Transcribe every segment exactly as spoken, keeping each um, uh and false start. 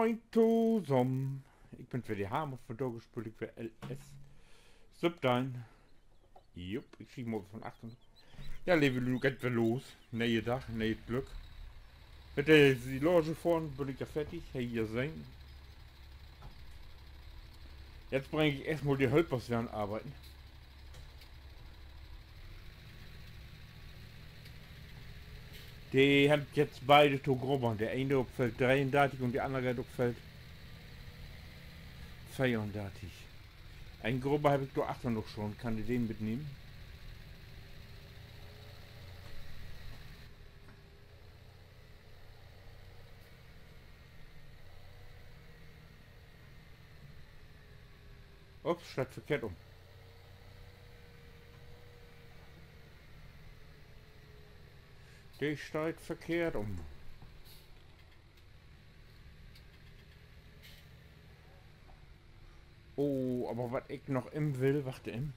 Moin tosamen. Ik bün weer de Harm, vundaag speel ik weer L S söventeihn. Jup, ik schiet mal vun achtern. Ja, leve Lüüd, geiht weer los. Ne'e Dag, ne'et Glück. Mit de Silage fohren bün ik ja fertig. Hebbt ji sehn. Jetzt bring ik eerstmal de Hölpers weer an Arbeiden. De hebbt jetzt beide to grubbern. De ene op Feld dreeundartig un de anner geiht op Feld veerundartig. Een Grubber heff ik dor achter noch schon, kann de den mitnehmen. Ups, steiht verkehrt um. De steiht verkehrt um. Oh, aver wat ik noch in will, wacht in.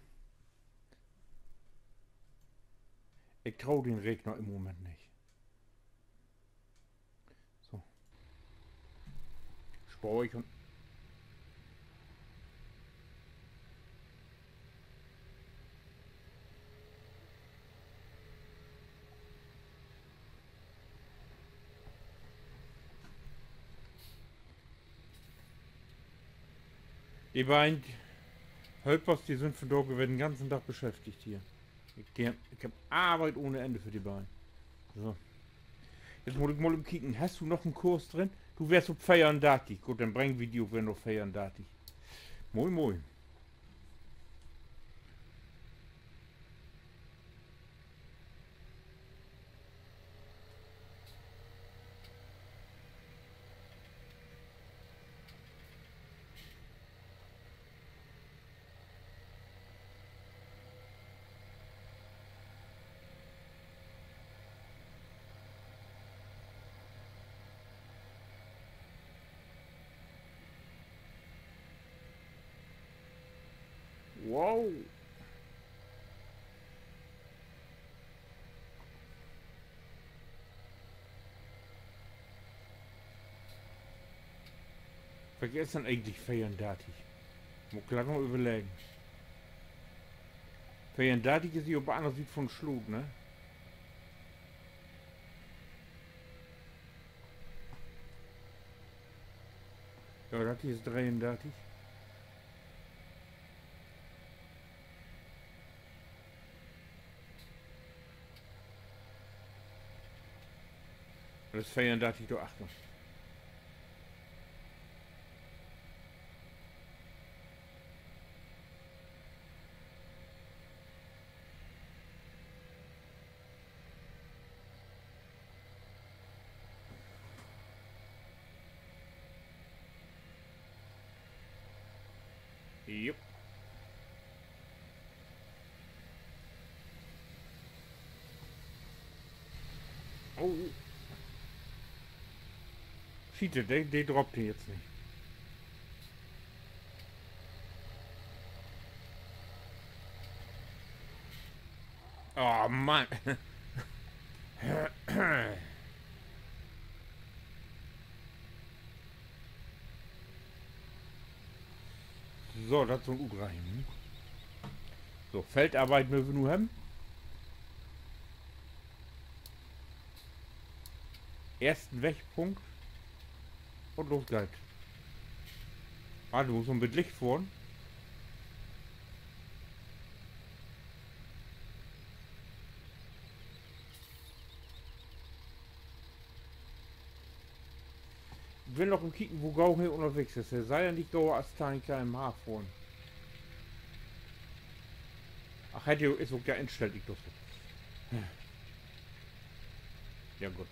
Ik tro den Regner in Moment nich. So. Spoor ik un De beiden Hölpers, de sünd vundaag weer den ganzen Dag beschäftigt hier. Ik, de, ik heff Arbeit ohne Enne för de beiden. So. Jetzt mutt ik mal even kieken, hest du noch en Kurs drin? Du weerst op veerundartig. Goot, denn bringen wi di ok weer na veerundartig. Moi, moi. Wow. Wat is denn egentlich veerundartig? Mutt ik glatt noch överleggen. Veerundartig is hier op de anner Siet vun Sloot, ne? Ja, dat hier is dreeundartig. Dat is veerundartig dor achter. Jup. Oh. Schiet, de, de droppt nu nich. Oh, Mann. So, dat sull utreichen. So, Feldarbeit mööt wi nu hebben. Eersten Wegpunkt. Un los geiht. Ah, du musst noch mit Licht fohren. Ik will noch mal kieken, wo gau he ünnerwegens is. He sall ja nich gauer as teihn K M H fohren. Ach, hett he, is ok ja instellt, ik doch. Ja, goot.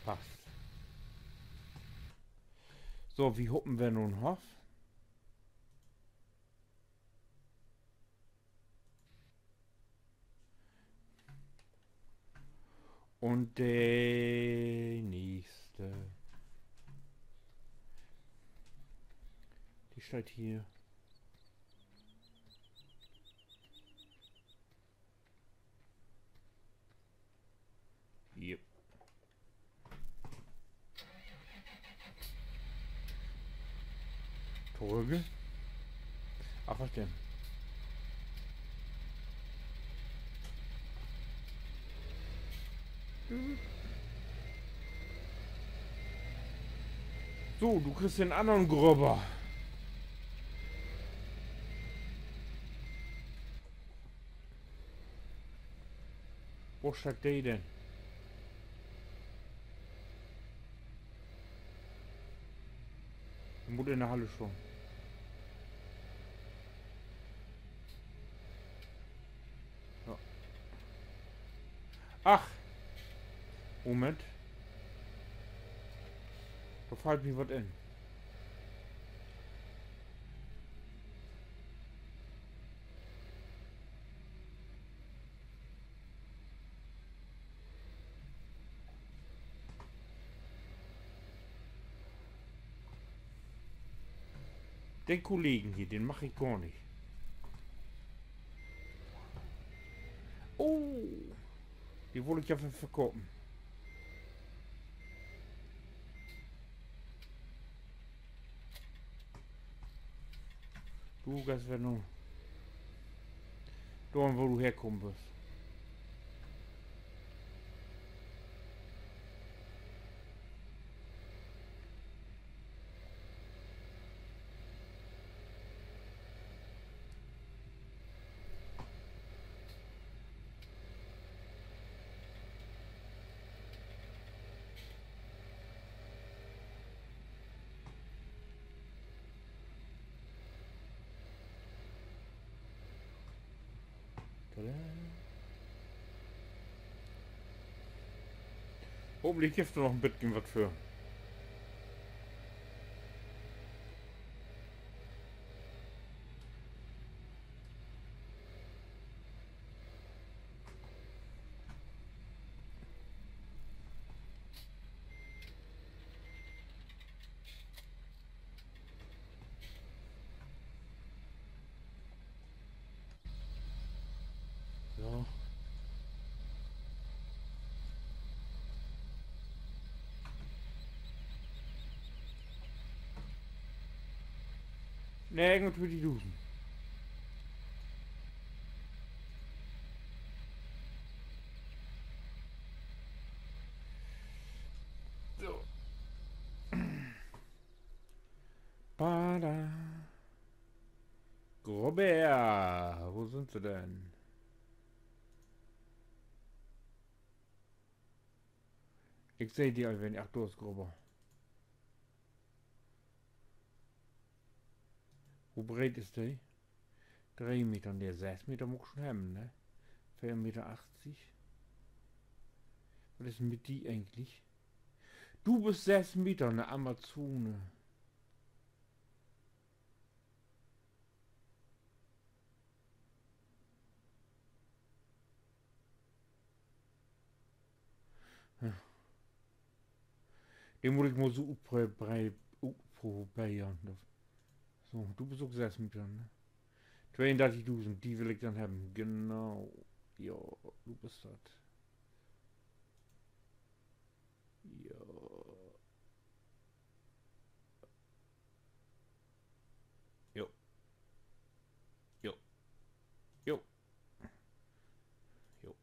Passt. So, wi hopen, wi nu en Hoff. Un de nächste. De steiht hier. Yep. Brügge? Ach, wat denn? So, du kriggst den annern Grubber. Wo steiht de denn? De mutt in de Hall stahn. Ja. Ach! Moment. Dor fallt mi wat in. Den Kollegen hier, den mag ik gor nich. Oh, de wull ik ja ver-, verkopen. Du geihst weer na dor, wo du herkamen büst. Tada. Hopentlich gifft dor noch en beten wat för. So. Negenentwintigdusend. So. Bada. Grubber, wo sünd se denn? Ik seh de al weer nich. Ach, dor is Grubber. Wo breet is de? Dree Meter, nee, söss Meter mutt ik schon hebben, ne? Veer Meter achtig. Wat is denn mit di egentlich? Du büst söss Meter, 'ne Amazone. Ja. De mutt ik mal so utpro-, brei-, utproberen. So, du büst ok söss Meter, ne? Tweeundörtigdusend, de will ik denn hebben. Genau. Jo, du büst dat. Jo. Jo. Jo. Jo. Jo.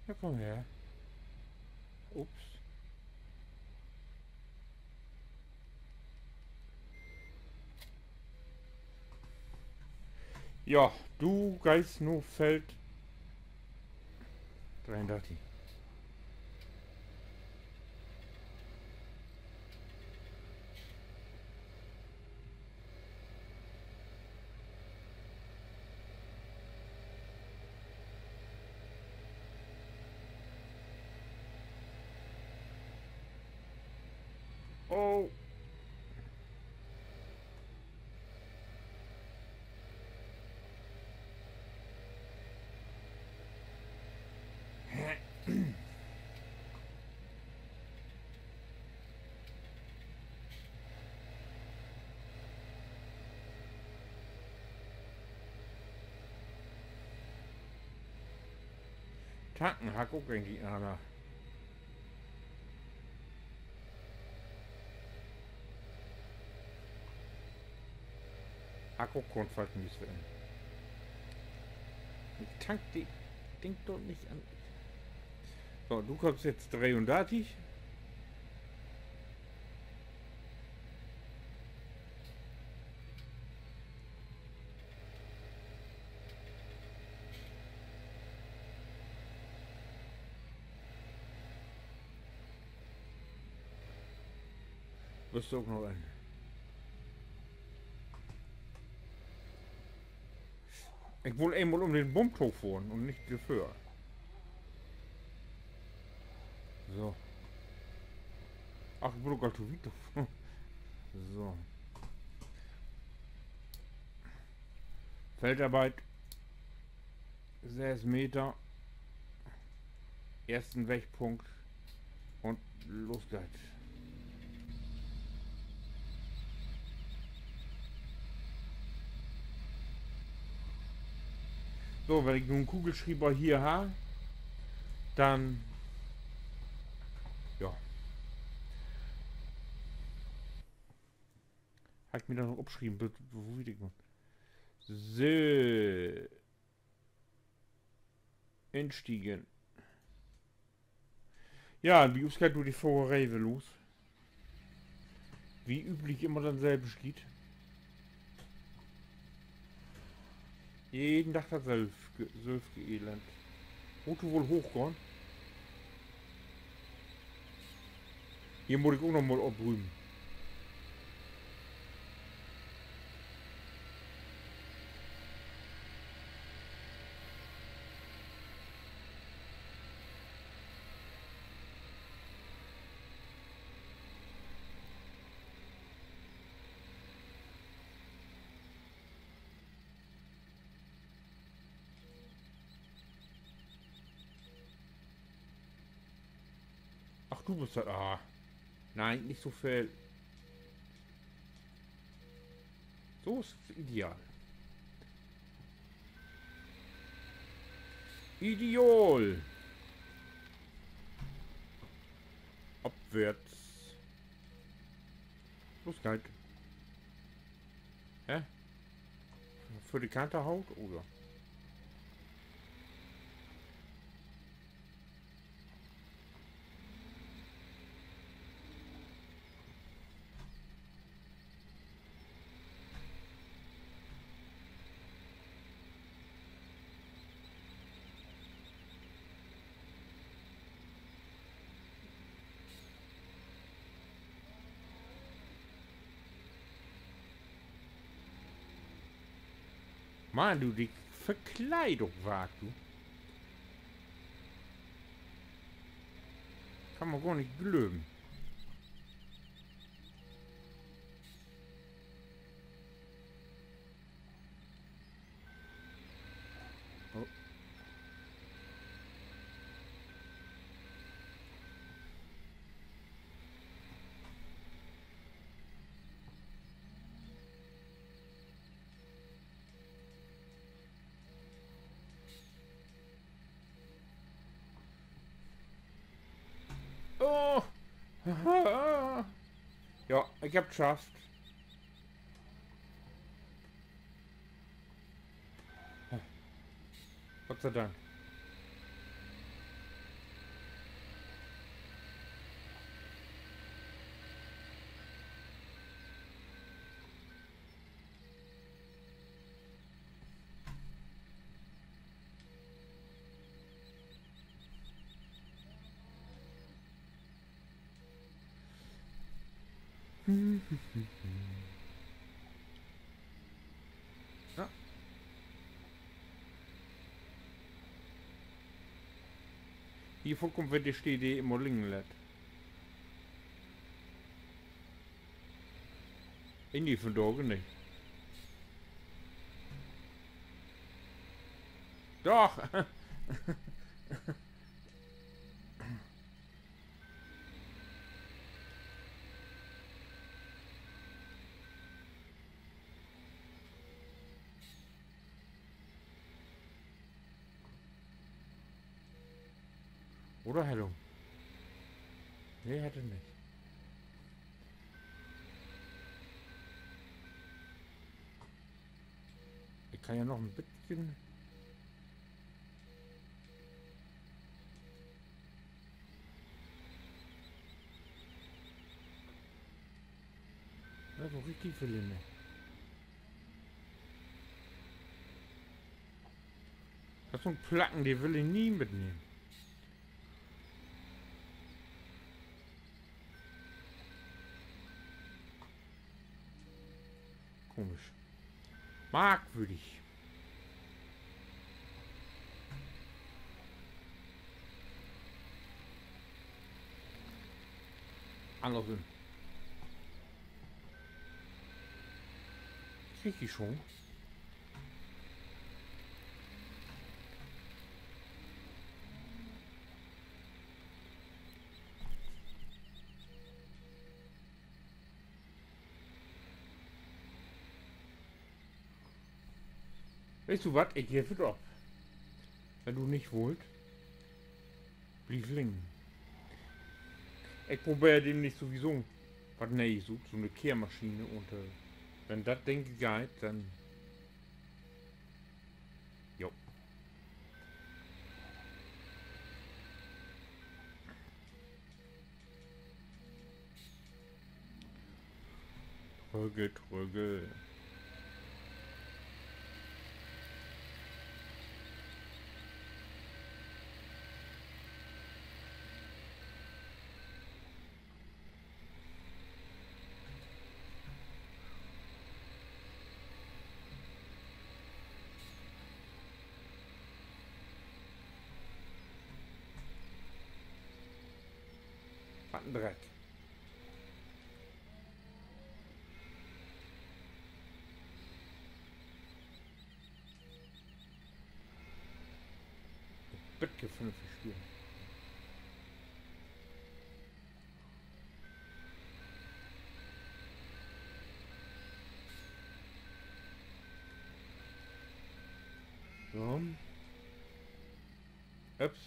Ja, kumm her. Ups. Ja, du geihst na Feld dreeundörtig. Oh. Tanken harr ik ok egentlich anner. Harr ik ok kunnt falsch missweren. Ik tank de Ding doch nich an. So, du kommst jetzt dreeundartig. Büst du ok noch een? Ik wull eenmal üm den Bump to fohren un nich dorvör. So. Ach, ik bruuk al to wiet. So. Feldarbeit. Sess Meter. Eersten Wegpunkt. Un los geiht 't. So, wenn ik nu en Kugelschriever hier harr, denn, ja. Harr ik mi dat noch opschreven, wo, wo weet ik noch? So. Instiegen. Ja, un wi us geiht nu de Fohreree weer los. Wie üblich immer denselben Schiet. Jeden Dag dat sülvige, sülvige Elend. Mutt woll hoochgahn. Hier mutt ik ok noch mal oprümen. Ach, du büst dat. Ah. Nee, nich so veel. So is 't ideal. Ideal. Opwärts. Los geiht 't. Hä? Vör de Kante haut, oder? Man, du, de Verkleidung warkt, du. Kann man gor nich glöven. Oh. Oh. Ja, ik heff 't schafft. Gott sei Dank. Ja. Hier vullkamen weer de Stee, de immer liggen lett. In de vandaag nich. Doch! Oder hett he? Nee, hett he nich. Ik kann ja noch en beten. Dat is ok richtig veel in, ne? Dat is so'n Placken, de will ik nie mitnehmen. Komisch. Markwürdig. Annersüm. Krieg ik schon. Weetst du wat? Ik geev dat op. Wenn du nich wullt, bliev liggen. Ik probeer demnächst sowieso wat Nees ut, so 'ne Kehrmaschine un, äh, wenn dat Ding geiht, denn, jo. Trügge, trügge. Wat en Dreck. Beten vernünftig spielen. So. Ups.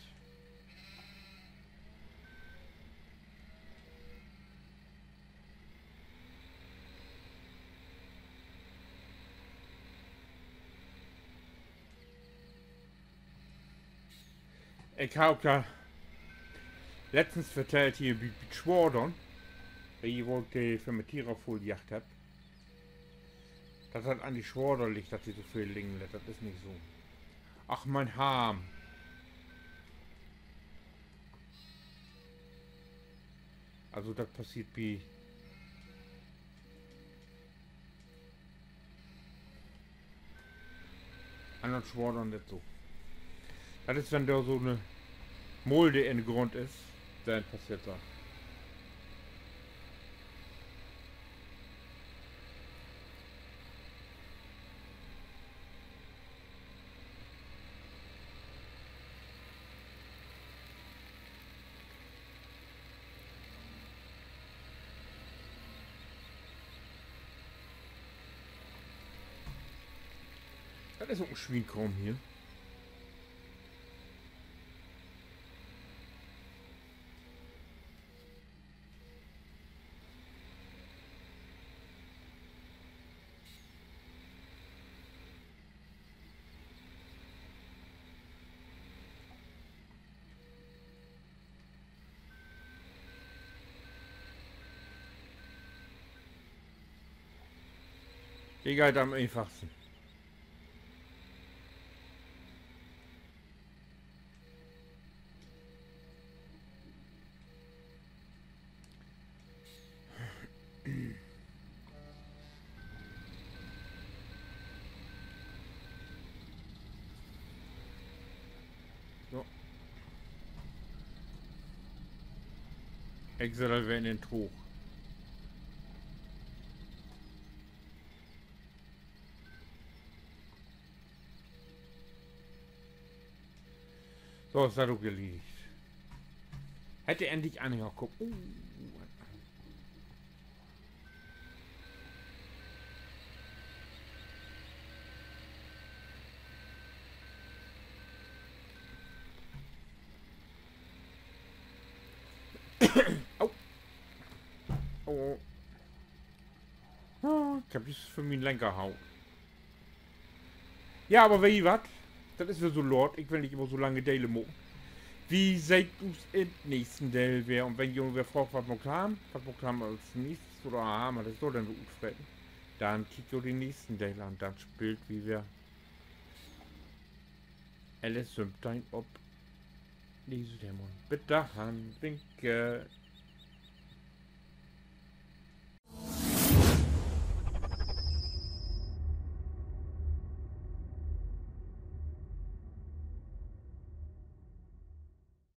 Ik heff ok ja letztens vertellt hier bi, bi Schwadern, wo ik de Fermentierer vulljaagt hebb, dat dat an de Schwader liggt, dat de so veel liggen lett. Dat is nich so. Ach, mien Harm. Also, dat passeert bi annern Schwadern nich so. Dat is, wenn dor so 'ne Mulde in de Grund is, denn passeert dat. Dat is ok en Swienkraam hier. De geiht an'n eenfachsten. So. Ik sett al weer in den Toog. So, is dat ok erledigt. Hett de endlich Anhänger kamen. Uh. heff jüst vör mien Lenker haut. Ja, aver weet ji wat? Dat is weer so laat. Ik will nich immer so lange Delen maken. Wi seht us in'n nächsten Deel weer. Un wenn ji nu weer fraagt, wat maakt wi, wat maakt wi as nächstes oder, ah, wat is dor denn weer utfreten, denn kiekt jo den nächsten Deel an. Denn speelt wi weer Alice söventeihn op de Südhemmern. Bit dorhen, winke.